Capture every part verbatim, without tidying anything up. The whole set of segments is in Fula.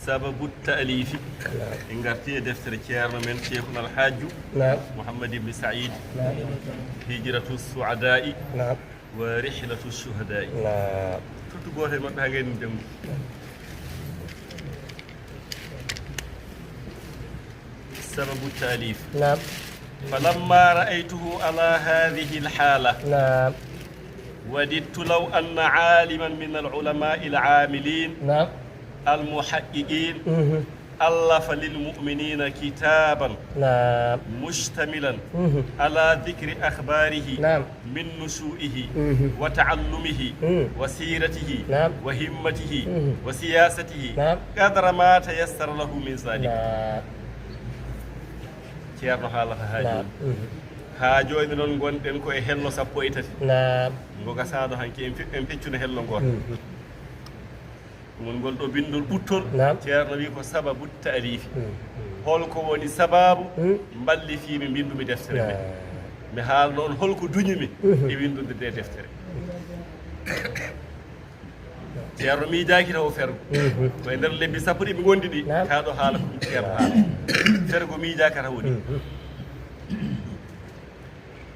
Sababu taalifi. Naam. En ngarti e deftere ceerno men Cheikhuna Alhaaju. Naam. Mouhammad Ibn Saïd. Naam. Hijratu Suadaa'i. Naam. Wa Rihlatu Shuhadaa'i. Naam. Tuttu gooto e maɓɓe haa ngayni janngu. Sababu taalif. Naam. Falamma ra'aytuhu ala hadhihi alhala. Naam. Wadidtu law anna aliman min al-ulama'i al-amilin. Naam. Al-muhaqqiqin. Mhm. Allafa lil mu'minina kitaban. Naam. Mushtamilan. Mhm. Ala dhikri akhbarihi. Naam. Min nushu'ihi. Mhm. Wa ta'allumihi. Mhm. Wa siratihi. Naam. Wa himmatihi. Mhm. Wa siyasatihi. Naam. Qadra ma tayassara lahu min zalik. Naam. Ceerno haalata haa jooni. Naam. Mhm. Haa jooni noon ngonɗen ko e hello sappo e tati. Naam. Ngo gasaano hanki en fe-, en peccuno hello ngooto. Mhm. Ɗum woni ngol ɗo binndol ɓuttol. Naam. Ceerno wi ko sababu taalifi. Mhm. Holko woni sababu Mhm. mballifii mi mbinndumi deftere nde? Naam. Mi haalno on holko duñi mi Mhm. e winndude nde deftere. Ceerno miijaaki taw fergo. Mhm. Ko e nder lebbi sappo ɗi mi ngondi ɗi, Naam. Kaa ɗo haala ko ɗum ceerno haala. Fergo miijaaka taw woni. Mhm.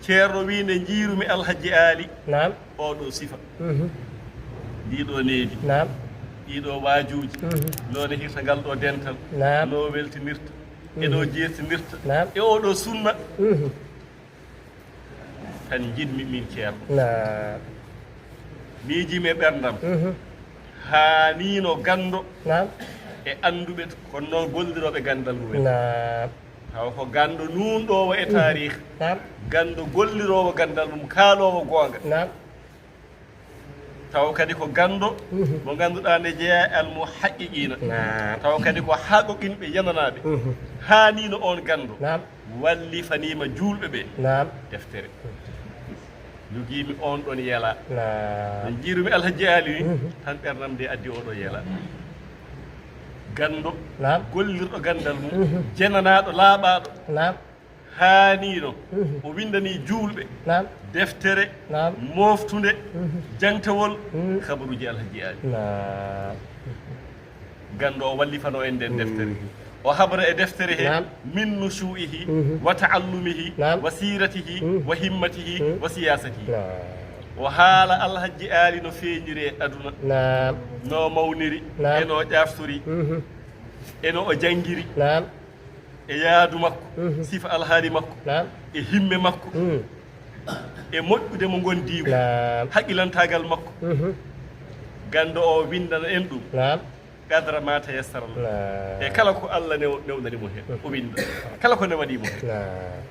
Ceerno wi nde njiirumi Alhaji Aali. Naam. Oɗo sifa. Mhm. Ndi ɗo needi. Naam. Ɗiɗo waajuuji. Mhm. No ne hirta ngal ɗo dental. Naam. No weltinirta. E no Mhm. jeertinirta. Naam. E oɗo sunna. Mhm. Tan njiɗmi min ceerno. Naam. Miijimi e ɓerndam. Mhm. Haanino ganndo Naam. E annduɓe kono noon gollirooɓe ganndal mumen. Naam. Tawa ko ganndo nuunɗoowo e Mhm. taariikh. Naam. Ganndo golliroowo ganndal mum kaaloowo goonga. Naam. Tawa kadi ko ganndo Mhm. mo ngannduɗaa nde jeyaa e almuhaqqiqiina. Naam. Tawa kadi ko haqqoqinɓe yenanaaɓe. Mhm. Haanino oon ganndo Naam. wallifaniima juulɓe ɓe Naam. deftere. Jogiimi oon ɗoon yela. Naam. Nde njiirumi Alhaji Aali ni Mhm. tan ɓerndam nde addi oɗo yela. Ganndo Naam. gollirɗo ganndal mum Mhm. jenanaaɗo laaɓaaɗo. Naam. Haaniino Mhm. o winndanii juulɓe Naam. deftere Naam. mooftunde Mhm. jaŋtewol Mhm. habaruuji Alhaji Aali. Naam. Ganndo o wallifano en nden Mhm. deftere. O habra e deftere he Naam. min nushu'ihi Mhm. wa ta'allumihi Naam. wa siratihi Mhm. wa himmatihi Mhm. wa siyasatihi. Naam. O haala Alhaji Aali no feeñiri e aduna. Naam. No mawniri Naam. E no ƴaaftori Mhm. e no o janngiri. Naam. E yaadu makko, Mhm. sifa alhaali makko, Naam. E himme makko, Mm. E moƴƴude mo ngondiigu, Naam. Haqilantaagal makko. Mhm. Ganndo o winndana en ɗum. Naam. Qadra ma tayassara lahu. Naam. E kala ko Allah new-, newnani mo heen, o winnda. Kala ko newaɗi mo heen. Naam.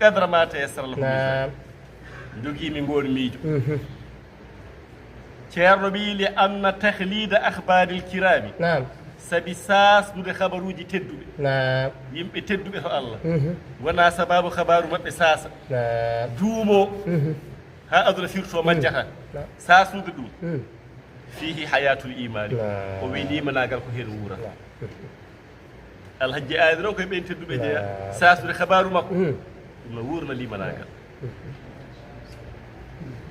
Qadra ma tayassara lahu. Naam. Jogiimi ngoon miijo. Mhm. Ceerno ɓii li anna tahlida akhbaril kirami. Naam. Sabi saasnude habaruuji tedduɓe. Naam. Yimɓe tedduɓe to Allah. Mhm. Wona sababu habaru maɓɓe saasa. Naam. Duumo. Mhm. Ha aduna firto majjata. Naam. Saasnude ɗum. Mm. Fihi hayatul imani. Naam. O wi limanaagal ko heen wuurata. Naam. Alhajji Aali noon koye ɓeen tedduɓe jeya. Naam. Saasnude habaru makko. Mm. Ɗum no wuurna limanaagal.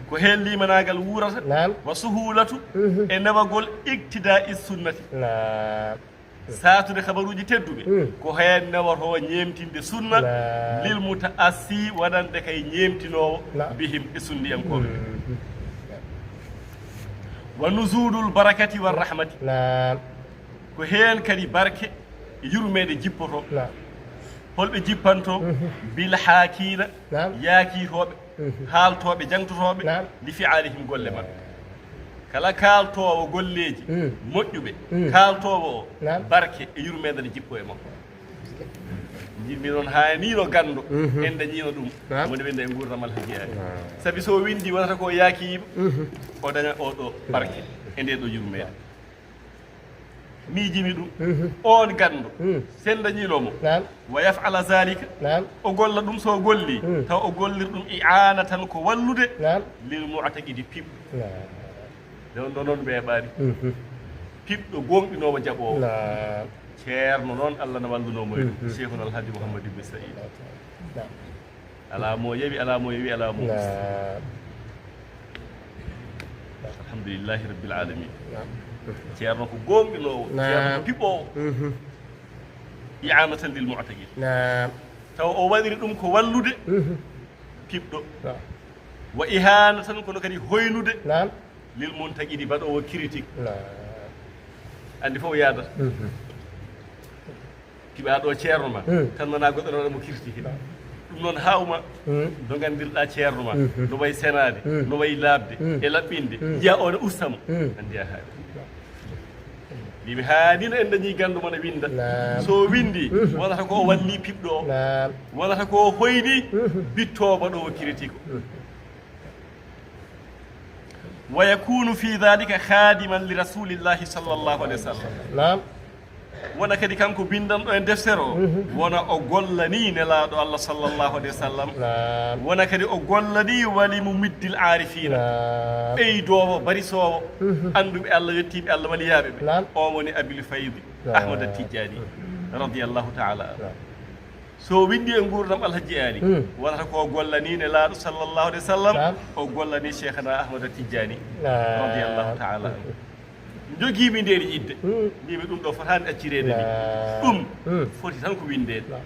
Ko heen limanaagal wuurata. Naam. Wa suhulatu. Mhm. E newagol iktida is sunnati. Naam. Saasnude habaruuji tedduɓe. Mm. Ko heen newoto ñeemtinde sunna. Naam. Lil mutaassi wonande kay ñeemtinoowo. Naam. Bihim e sunniyankooɓe. Mhm. Wa nuzulul barakati wa rahmati. Naam. Ko heen kadi barke e yurmeende jippoto. Naam. Holɓe jippanto? Mhm. Bil haakiina, Naam. Yaakiitooɓe, Mhm. Haaltooɓe, jaŋtotooɓe, Naam. Li fi'aalihim golle maɓɓe. Kala kaaltoowo golleeji Mm. moƴƴuɓe, Mm. kaaltoowo o, Naam. Barke e yurmeende ne jippo e makko. Jiɗmi noon haa nii no ganndo, Mhm. En dañiino ɗum, Naam. Woni winnde e nguurndam Alhaji Aali. Naam. Sabi so o winndi wonata ko yaakiima, Mhm. O daña oo ɗoo barke e ndee ɗoo yurmeende. Miijimi ɗum. Mhm. Oon ganndo, Mm. Sen dañiino mo. Naam. Wa yaf'ala zalika. Naam. O golla ɗum, so o golli, Mm. Taw o gollir ɗum i'anatan ko wallude. Naam. Lil mu'taqidi piɓɗo. Naam. Nde on ɗo noon weeɓaani. Mhm. Piɓɗo gooŋɗinoowo jaɓoowo. Naam. Ceerno noon Allah na wallunoo mo e ɗum. Mhm. Cheikhuna Alhaji Mouhamadou Ibn Saïd. Naam. Alaa mo yewi, alaa mo yewi, alaa mo usti. Naam. Alhamdulillahi rabbil alamin. Naam. Ceerno ko gooŋɗinoowo, Naam. Ceerno ko piɓoowo. Mhm. I'anatan lil mu'taqid. Naam. Taw o waɗiri ɗum ko wallude Mhm. piɓɗo. Naam. Wa ihanatan, kono kadi hoynude Naam. lil muntaqidi, baɗoowo critique. Naam. Anndi fof o yaadata. Mhm. Piɓaaɗo ceerno ma, Hmm. tan nana goɗɗo nana mo critiqué. Ɗum noon haawma Hmm. no nganndirɗa ceerno ma, Hmm. no wayi senaade, Hmm. no wayi laaɓde, Hmm. e laɓɓinde, Hmm. njiya o ne ustama. Hmm. Anndi a haaɗi. Mbimi haa ni no en dañi ganndo mona winnda. Naam. So windi, Hmm. wonata ko o walli piɓɗo o. Naam. Wonata ko o hoyni Hmm. bittoowo ɗo o critique o. Hmm. Wa yakunu fi dhalika khadiman li rasulillahi sallallahu alaihi wasallam. Naam. Wona kadi kanko bindanɗo en deftere o, Mhm. wona o gollani nelaaɗo Allah sallallahu alaihi wasallam. Naam. Wona kadi o gollani wali mu middil arifina. Naam. Ɓeydoowo, barisoowo, Mhm. annduɓe Allah, yettiiɓe Allah, waliyaaɓe ɓe. Naam. O woni Abil Faydi Naam. Ahmad Tijjani, Mhm. radiyallahu ta'ala anhu. Naam. So windi e nguurdam Alhaji Ali, Hmm. wonata ko gollani nelaaɗo sallallahu alaihi wasallam, Naam. o gollani Cheikhana Ahmad Tijjani, Naam. radiyallahu ta'ala anhu. Jogiimi ndeen yidde. Hmm. Mbimi ɗum ɗo fotaani accireede ni. Naam. Ɗum Hmm. foti tan ko windeede. Naam.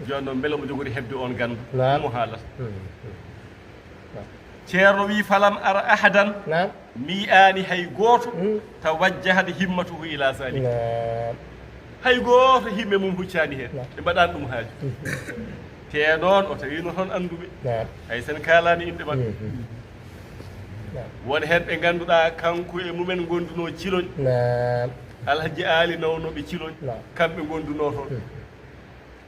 Jooni noon, mbele omo jogori heɓde oon ganndo? Naam. Ɗum o haalata. Hmm. Hmm. Naam. Ceerno wi, "Falam ara ahadan." Naam. Mi yi'aani hay gooto Hmm. tawajjahat himmatuhu ila zalik. Naam. Hay gooto himme mum huccaani heen. Naam. Ɓe mbaɗaani ɗum haaju. Hmm. Te noon o tawiino toon annduɓe. Naam. Hay sen kaalaani inɗe maɓɓe. Hmm. Naam. Won heen ɓe ngannduɗaa kanko e mumen ngondunoo Ciloñ. Naam. Alhaji Ali nawnooɓe Ciloñ. Naam. Kamɓe ngondunoo toon. Hmm.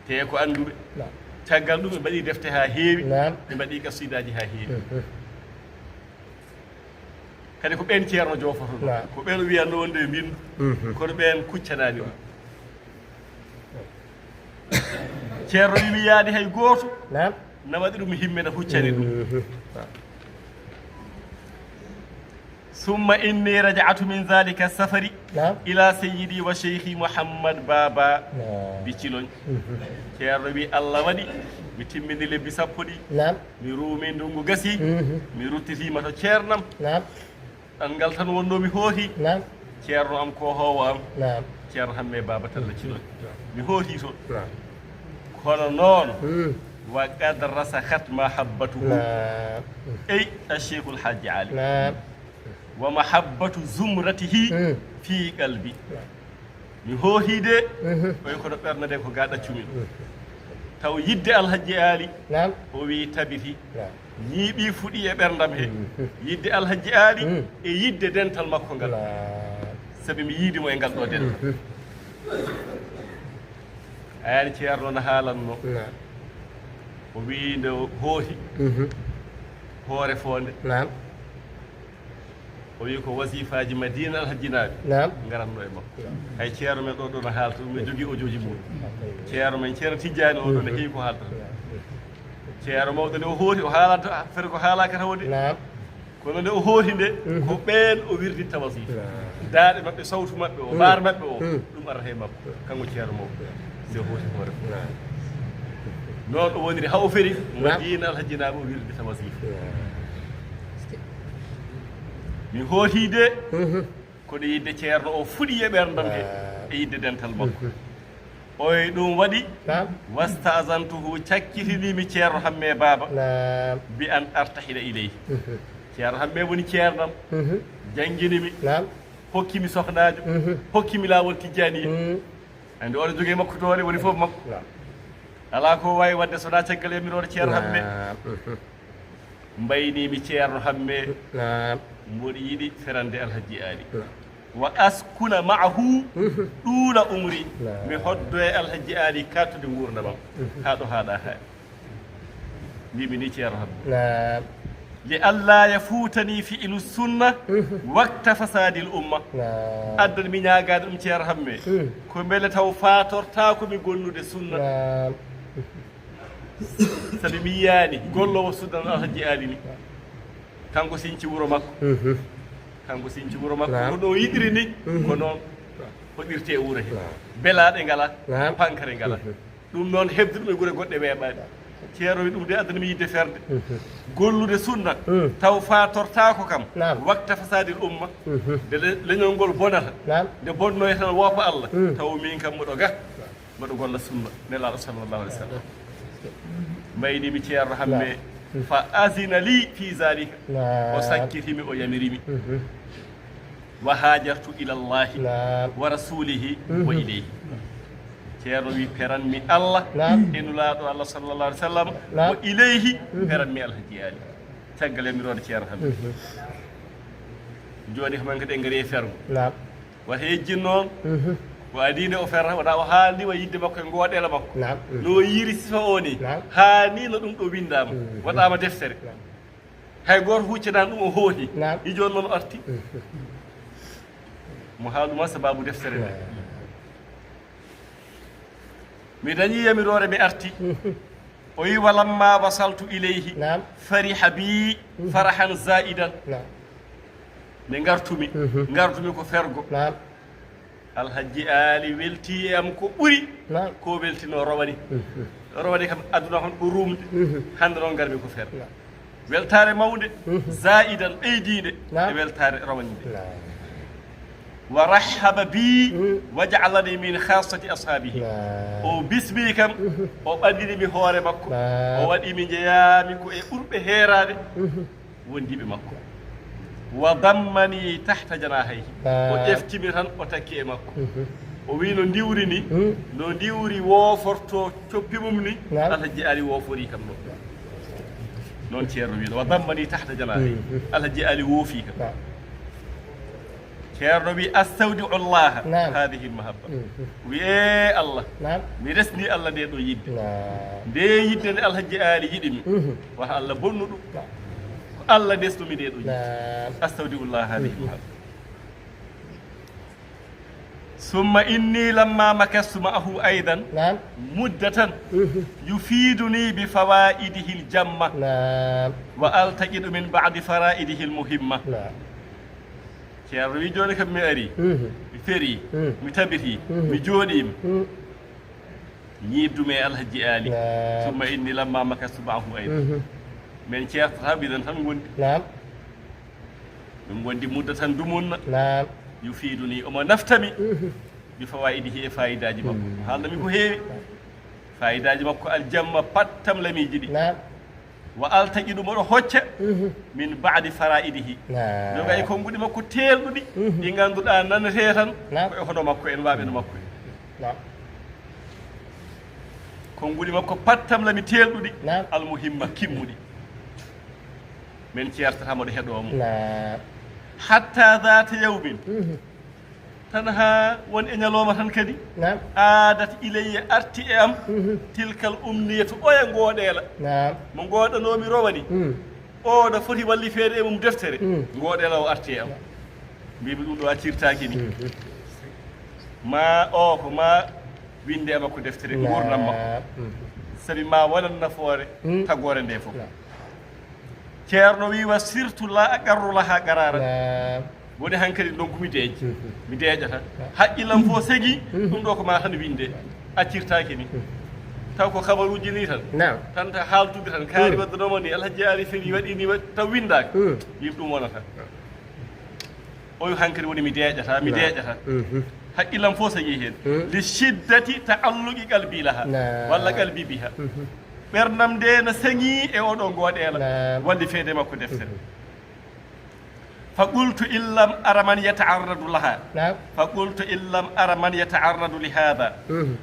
Te ko annduɓe. Naam. Caggal ɗum ɓe mbaɗi defte haa heewi. Naam. Ɓe mbaɗi qasiidaaji haa heewi. Mhm. Kadi ko ɓeen Ceerno joofotoo. Naam. Ko ɓeen o wiyatnoo wonde ɓe mbinndu. Mhm. Kono ɓeen kuccanaani ɗum. Ceerno wi mi yi'aani hay gooto. Naam. Na waɗi ɗum himme na huccani ɗum. Mhm. Naam. Summa inni raja'tu min zalika safari Naam. ila sayyidi wa shaykhi Muhammad Baba Naam. Bi Ciloñ. Mhm. Ceerno wi Allah waɗi mi timmini lebbi sappo ɗi. Naam. Mi ruumi ndungu gasi. Mhm. Mi ruttitiima to ceernam. Naam. Ɗanngal tan wonnoo mi hooti. Naam. Ceerno am ko hoowo am. Naam. Ceerno Hamme Baba Talla Ciloñ. Mi hooti toon. Naam. Kono noon Hmm. wa qad rasakhat mahabbatuhu. Naam. Ey, a Cheikhul Hajji Ali. Naam. Wa mahabbatu zumratihi Hmm. fi qalbi. Naam. Mi hooti de, Mhm. oy kono ɓernde nde ko ga ɗaccumi ɗum. Mhm. Taw yidde Alhaji Ali, Naam. O wi tabiti. Naam. Ñiiɓi fuɗi e ɓerndam he. Mhm. Yidde Alhaji Ali Hmm. e yidde dental makko ngal. Naam. Sabi mi yiidi mo e ngal ɗo dental. Mhm. A yaani Ceerno no haalanno. Naam. O wi nde o hooti Mhm. hoore foonde. Naam. O wi ko wasifaaji Madina Alhajjinaaɓe Naam. Ngaratno e makko. Naam. Hay ceerno men ɗo, ɗo no haalta ɗum, mi jogii audio ji mum. Ceerno men Ceerno Tijjaani o ɗo ne heewi ko haalta. Naam. Ceerno mawɗo nde o hooti, o haalanta affaire ko haalaaka tawo de. Naam. Kono nde o hooti nde, Mhm. ko ɓeen o wirditta wasifa. Naam. Daaɗe maɓɓe, sawtu maɓɓe o, Mhm. mbaar maɓɓe o, Mhm. ɗum arata e makko. Kanko Ceerno mawɗo. Nde o hooti hoore. Naam. Noon o woniri haa o feri, Naam. Madina Alhajjinaaɓe o wirditta wasifa. Naam. Mi hooti de, Mhm. kono yidde Ceerno o fuɗi e ɓerndam he, Naam. e yidde dental makko. Mhm. Oy ɗum waɗi, Naam. wastazantuhu, cakkitiniimi Ceerno Hamme Baaba, Naam. Bi an artahila ileyhi. Mhm. Ceerno Hamme woni ceernam, Mhm. janngini mi, Naam. hokki mi sohnaajo, Mhm. hokki mi laawol Tijjaaniya. Mhm. Anndi oɗo jogii makko doole, woni fof makko. Naam. Alaa ko waawi waɗde so wonaa caggal yamiroore Ceerno Hamme. Naam. Mhm. Mbayniimi Ceerno Hamme. Naam. Mboɗo yiɗi ferande Alhaji Ali. Naam. Wa askuna ma'ahu Mhm. ɗuula umri. Naam. Mi hoddo e Alhaji Ali kattude nguurndamam. Mhm. Haa ɗo haaɗa haa. Mbimi ni Ceerno Hamme. Naam. Li alla yafutani fi'lu sunna Mhm. waqta fasadil umma. Naam. Addan mi ñaagaade ɗum Ceerno Hamme. Mhm. Ko mbele taw faatortaako mi gollude sunna. Naam. Sabi mi yiyaani golloowo sunna no Alhaji Ali ni. Kanko sinci wuro makko. Mhm. Kanko sinci wuro makko. Naam. Ko ɗo yiɗiri ni, Mhm. ko noon hoɗirte e wuro he. Naam. Belaaɗe ngala, Naam. pankare ngala. Mhm. Ɗum noon heɓde ɗum e gure goɗɗe weeɓaani. Ceerno wi ɗum de addani mi yidde ferde. Gollude sunna, taw faatortaako kam. Naam. Wakta fasadil umma. Nde le-, leñol ngol bonata. Naam. Nde bonnoyta tan woopa Allah. Taw min kam mboɗo ga. Mboɗo golla sunna Nelaaɗo sallallahu alaihi wasallam. Mbayni mi ceerno hamme. Naam. Fa azina li fi zalika. Naam. O sakkiti mi, o yamiri mi. Wa hajartu ila Allahi. Naam. Wa rasulihi. Wa ilayhi. Ceerno wi peran mi Allah. Naam. E Nulaaɗo Allah sallallahu alaihi wasallam. Naam. Wa ilayhi. Peran mi Alhaji Ali. Caggal yamiroore ceerno hamme. Jooni kam en kadi en ngari e fergo. Naam. Wata yejjin noon. Ko adii nde o ferra, wona o haalni wa yidde makko e ngooɗeela makko. Naam. No o yiiri sifa o ni. Naam. Haa ni no ɗum ɗo winndaama. Waɗaama deftere. Naam. Hay gooto huccanaani ɗum o hooti. Naam. Ni jooni noon o arti. Mo haaluma sababu deftere nde. Naam. Mi dañi yamiroore mi arti. O wi walamma wasaltu ilayhi. Naam. Fariha bi farahan zaidan. Naam. Nde ngartumi, ngardumi ko fergo. Naam. Alhaji Ali welti e am ko ɓuri. Naam. Ko weltino rowani. Rowani kam aduna hon ko rumde. Hannde noon ngarmi ko fergo. Naam. Weltaare mawnde, zaidan, ɓeydiinde. Naam. E weltaare rowani nde. Naam. Wa rahhaba bi, wa ja'alani min khassati ashabihi. Naam. O bismi kam, o ɓandini mi hoore makko. Naam. O waɗi mi njeyaami ko e ɓurɓe heeraade wondiiɓe makko. Wa dammani tahta janahayhi. Naam. O ƴeftimi tan, o takki e makko. O wi no ndiwri ni, no ndiwri wooforto coppi mum ni, naam, Alhaji Ali woofori kam noon. Noon ceerno wiino, wa dammani tahta janahayhi. Alhaji Ali woofi kam. Naam. Ceerno wi, astawdi'u Allaha, naam, hadhihi almahabba. Wi, e Allah, naam, mi resni Allah nde ɗo yidde. Naam. Nde yidde nde Alhaji Ali yiɗi mi. Wata Allah bonnu ɗum. Naam. Ko Allah resnumi nde ɗo yidde. Naam. Astawdi'u Allaha hadhihi almahabba. Summa inni lamma makastu ma'ahu aidan, naam, muddatan, yufiduni bi fawaidihi aljamma, naam, wa altaqidu min ba'di faraidihi almuhimma. Naam. Ceerno wi, jooni kam mi ari, mi feri, mi tabiti, mi jooɗiima. Ñiiɓdumi e Alhaji Ali. Naam. Summa inni lamma makastu ma'ahu aidan. Min ceertata, mbiɗen tan ngondi. Naam. Min ngondi mudda tan dumunna. Naam. Yufiduni, omo naftami. Bi fawaidihi, e faayidaaji makko. Haalnami ko heewi. Faayidaaji makko aljamma pattam lamiiji ɗi. Naam. Wa altaqidu, mboɗo hocca. Min ba'di faraidihi. Naam. Joga e konnguɗi makko teelɗuɗi. Ɗi ngannduɗaa nanetee tan. Naam. Ko e hono makko en, waaɓe no makko en. Naam. Konnguɗi makko pattam lami teelɗuɗi. Naam. Almuhimma, kimmuɗi. Min ceertata mboɗo heɗoo mo. Naam. Hatta dhata yawmin. Tan haa won e ñalooma tan kadi. Naam. Aadat ilayya, arti e am. Tilkal umniyatu, oya ngooɗeela. Naam. Mo ngooɗanoomi rowani. O no foti wallifeede e mum deftere. Ngooɗeela o arti e am. Mbimi ɗum ɗo accirtaaki ni. Ma o ko ma winde e makko deftere ngurnam makko. Naam. Sabi ma wonan nafoore tagoore nde fof. Naam. Ceerno wi, wa sirtu la aqarru laha qararan. Naam. Woni hankadi ndonkumi deeƴde. Mi deeƴata. Haqqillam fof segi, ɗum ɗo ko ma tan winde. Accirtaake ni. Taw ko kabaruuji ni tan. Naam. Tan ta haaltude tan. Kaari waddanoma ni, Alhaji Ali feri, waɗi ni, waɗi, taw windaaka. Yim ɗum wonata. O wi hankadi woni mi deeƴata, mi deeƴata. Haqqillam fof segi heen. Li shiddati ta'alluqi qalbi laha. Naam. Walla qalbi biha. Ɓerndam nde no seŋi e oɗo ngooɗeela. Naam. Wallifeede makko deftere. Fa qultu in lam ara man yata'arradu laha. Naam. Fa qultu in lam ara man yata'arradu li hada.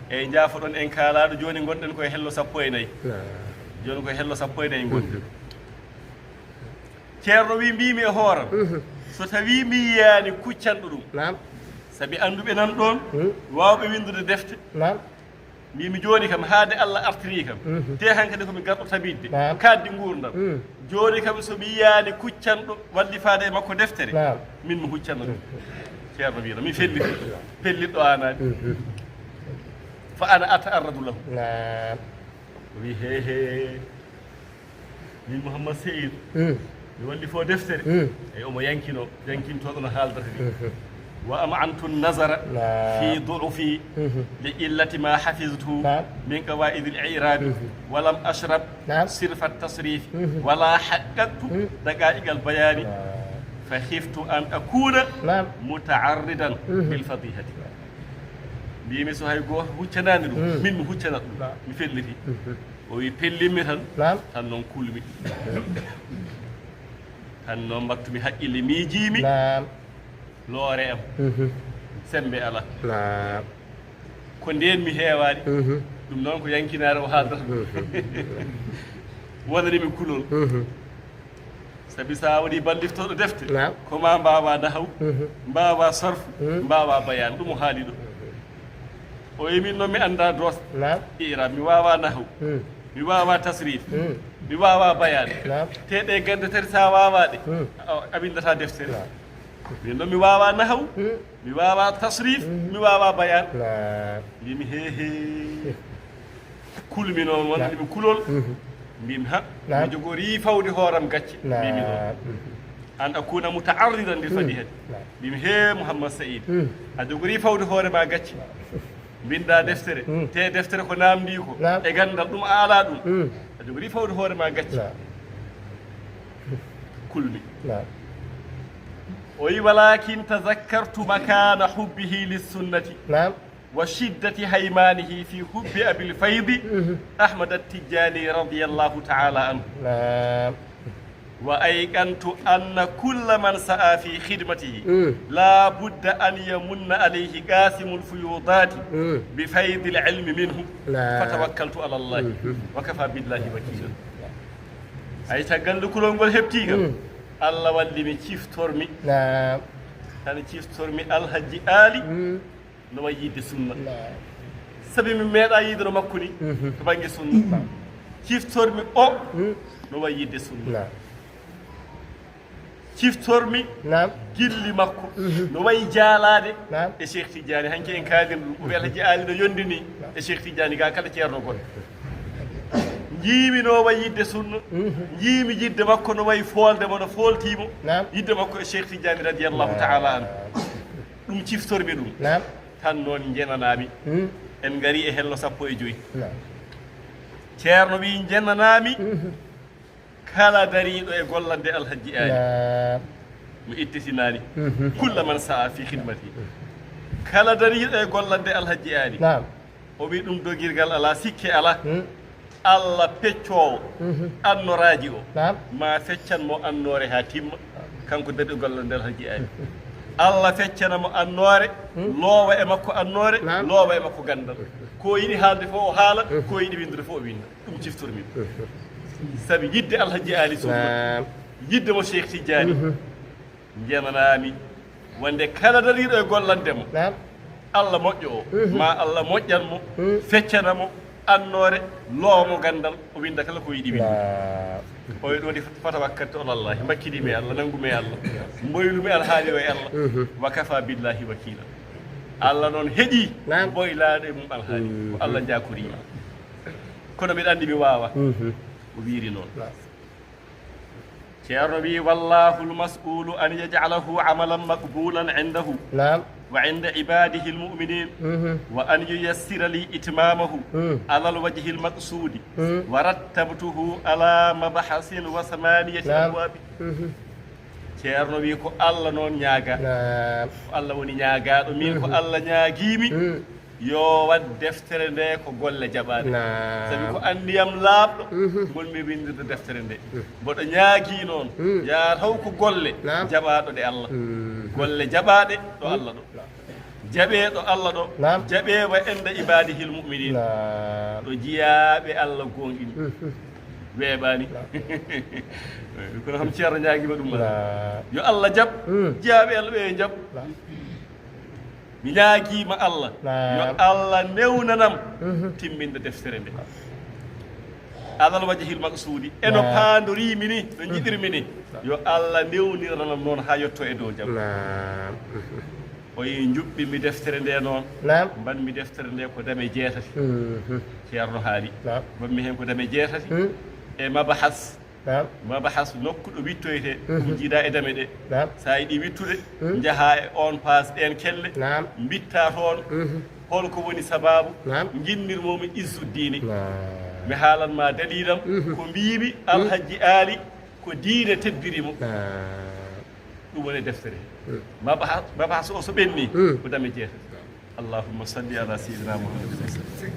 Eyyi, njaafoɗon en kaalaaɗo, jooni ngonɗen koye hello sappo e nayi. Naam. Jooni koye hello sappo e nayi ngonɗen. Ceerno wi, mbimi e hooram, so tawi mi yiyaani kuccanɗo ɗum. Naam. Sabi annduɓe nan ɗoon, waawɓe winndude defte. Naam. Mbimi jooni kam, haade Allah artiri kam. Te hankadi ko mi garɗo tabitde. Naam. Kaaddi nguurndam. Jooni kam, so mi yiyaani kuccanɗo wallifaade e makko deftere, naam, min mi huccanno ɗum. Ceerno wiino, mi felliti. Pellitɗo aanaani. Fa ana ata'arradu lahu. Naam. O wi, he, he. Min Mouhammad Seyid, mi wallifo deftere. Eyi, omo yankino, yankintooɗo no haaldata ni. وأمعنت النظر نعم. في ضعفي مهم. لقلة ما حفظت نعم. من قواعد الإعراب ولم أشرب نعم. صرف التصريف مهم. ولا حققت مهم. دقائق البيان نعم. فخفت أن أكون نعم. متعرضا مهم. بالفضيحة. Mbimi so hay gooto huccanaani ɗum, مهم. min mi huccanat ɗum, نعم. mi felliti. مهم. O wi pellinmi tan, نعم. tan noon kulmi. Tan noon mbattumi haqqille, miijiimi نعم. loore am, مهم. semmbe alaa. نعم. Ko ndeen mi heewaani. مهم. Ɗum noon ko yankinaare o haaldata. مهم. Wonani mi kulol. مهم. Sabi so a woni balliftooɗo defte, نعم. ko ma mbaawaa nahaw, مهم. mbaawaa sarfu, مهم. mbaawaa bayaan. Ɗum o haali ɗo. O wi min noon mi anndaa doos نعم. i'raab, mi waawaa nahaw, مهم. mi waawaa tasrif, مهم. mi waawaa bayaan. نعم. Te ɗe gannde tati so a waawaa ɗe, مهم. a, a winndataa deftere. نعم. Min noon mi waawaa nahaw, مهم. mi waawaa tasrif, مهم. mi waawaa bayaan. نعم. Mbimi hehe. Kulmi noon, wonani mi kulol. مهم. Mbimi ha, نعم. mi jogorii fawde hooram gacce. Mbimi noon. نعم. أن أكون متعرضا للفضيحة. نعم. Mbimi he Mouhammad Saïd. مهم. A jogorii fawde hoore ma gacce. Mbinndaa deftere. مهم. Te deftere ko naamndii ko. نعم. E ganndal ɗum a alaa ɗum. مهم. A jogorii fawde hoore ma gacce. نعم. Kulmi. نعم. O wi ولكن تذكرت مكان حبه للسنة نعم. وشدة هيمانه في حب أبي الفيض مهم. أحمد التجاني رضي الله تعالى عنه. نعم. وأيقنت أن كل من سعى في خدمته مم. لا بد أن يمن عليه قاسم الفيوضات مم. بفيض العلم منه. نعم. فتوكلت على الله مهم. وكفى بالله وكيلا. Ay, caggal nde kulol ngol heɓtii kam, مم. Allah walli mi ciftormi, نعم. tan ciftormi Alhaji Aali مم. no wayi yiɗde sunna. نعم. Sabi mi meeɗaa yiidoro makko ni مهم. to bannge sunna. Ciftormi o مم. no wayi yiɗde sunna. نعم. Ciftormi نعم. gilli makko Mhm. no wayi jaalaade Naam. e Cheikh Tidiane. Hanki en kaalin ɗum, o wi Alhaji Aali no yondini e Cheikh Tidiane ga kala ceerno goɗɗo. Njiimi no wayi yidde sunna. Njiimi yidde makko no wayi foolde mo no fooltii mo. Naam. Yidde makko e Cheikh Tidiane radiyallahu ta'ala anhu. Ɗum ciftormi ɗum. Naam. Tan noon njenanaami. Mhm. En ngari e hello sappo e joy. Naam. Ceerno wi njenanaami. Mhm. Kala dariiɗo e gollande Alhaji Aali. Naam. Mi ittisinaani. Mhm. Kulla man sa'a fi khidmati. Kala dariiɗo e gollande Alhaji Aali. Naam. O wi ɗum dogirgal alaa, sikke alaa. Mhm. Allah peccoowo Mhm. annoraaji o. Naam. Ma feccan mo annoore haa timma. Kanko dariiɗo gollande Alhaji Aali. Allah feccana mo annoore, Mhm. loowa e makko annoore, Naam. loowa e makko ganndal. Ko yiɗi haalde fof o haala, ko yiɗi winndude fof o winnda. Ɗum ciftormi ɗum. Sabi yidde Alhaji Aali Sunna, Naam. yidde mo Cheikh Tidiane, Mhm. njenanaami wonde kala dariiɗo e gollande mo, Naam. Allah moƴƴo o, Mhm. ma Allah moƴƴan mo, Mhm. feccana mo annoore, loowa mo ganndal, o winnda kala ko yiɗi winndude. Naam. O wi ɗo de fata wakkat to Allah, mbakkidi mi Allah, nangu mi Allah, mboylu mi alhaali o e Allah, Mhm. wa kafa billahi wakila. Allah noon heɗi Naam. mboylaaɗo e mum alhaali, ko Allah njaakoriima. Kono miɗa anndi mi waawa. Mhm. O wiiri noon. Naam. Ceerno wi, "Wallahu lmas'ulu an yaj'alahu amalan maqbulan indahu Naam. wa inda ibadihi lmuminin Mhm. wa an yuyassira li itmamahu Mhm. ala lwajhi lmaqsudi Mhm. wa rattabtuhu ala mabhasin wa thamaniyati Naam. abwabi." Mhm. Ceerno wi ko Allah noon ñaaga. Naam. Ko Allah woni ñaagaaɗo, min ko Mhm. Allah ñaagiimi. Mhm. Yo waɗ deftere nde ko golle jaɓaaɗe. Naam. Sabi ko anndiyam laaɓɗo Mhm. ngonmi winndirde deftere nde. Mboɗo ñaagii noon, Mhm. yaa taw ko golle Naam. jaɓaaɗo ɗe Allah. Mhm. Golle jaɓaaɗe ɗo Allah ɗo. Jaɓee ɗo Allah ɗo. Naam. Jaɓee wa inda ibadihil mu'minin. Naam. Ɗo jiyaaɓe Allah gooŋɗini. Mhm. Weeɓaani. Kono kam ceerno ñaagiima ɗum. Naam. Yo Allah jaɓ. Mhm. Jiyaaɓe Allah ɓe yo jaɓ. Naam. Mi ñaagiima Allah. Naam. Yo Allah newnanam Mhm. timminde deftere nde. Alal wajhil maqsuudi. E no Naam. paandoriimi ni, no njiɗirmi ni. Yo Allah newnirnam noon haa yetto e dow jam. Naam. O yi njuɓɓi mi deftere nde noon. Naam. Mban mi deftere nde ko dame jeetati. Mhm. Ceerno haali. Naam. Mban mi heen ko dame jeetati. Mhm. E mabahas. Naam. Mabahas nokku ɗo wittoyte ɗum jiida e dame ɗe. Naam. Sa yiɗi wittude njaha e on paas ɗen kelle. Naam. Mbitta toon hol ko woni sababu Naam. Njinnirmomi Izzuddini. Naam. Mi haalan ma dalilam ko mbiimi Alhajji Aali ko diine teddiri mo. Naam. Ɗum woni e deftere. Mabahas o so ɓenni ko dame jeetati. Allahumma salli ala sayyidina Muhammadin wa sallim.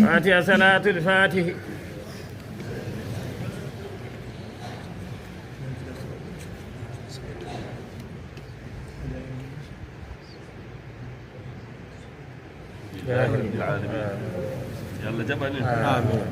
Fatiha, salatul fatihi. Alhamdulillahi rabbil alamin. Yo Allah jaɓan en. Amin.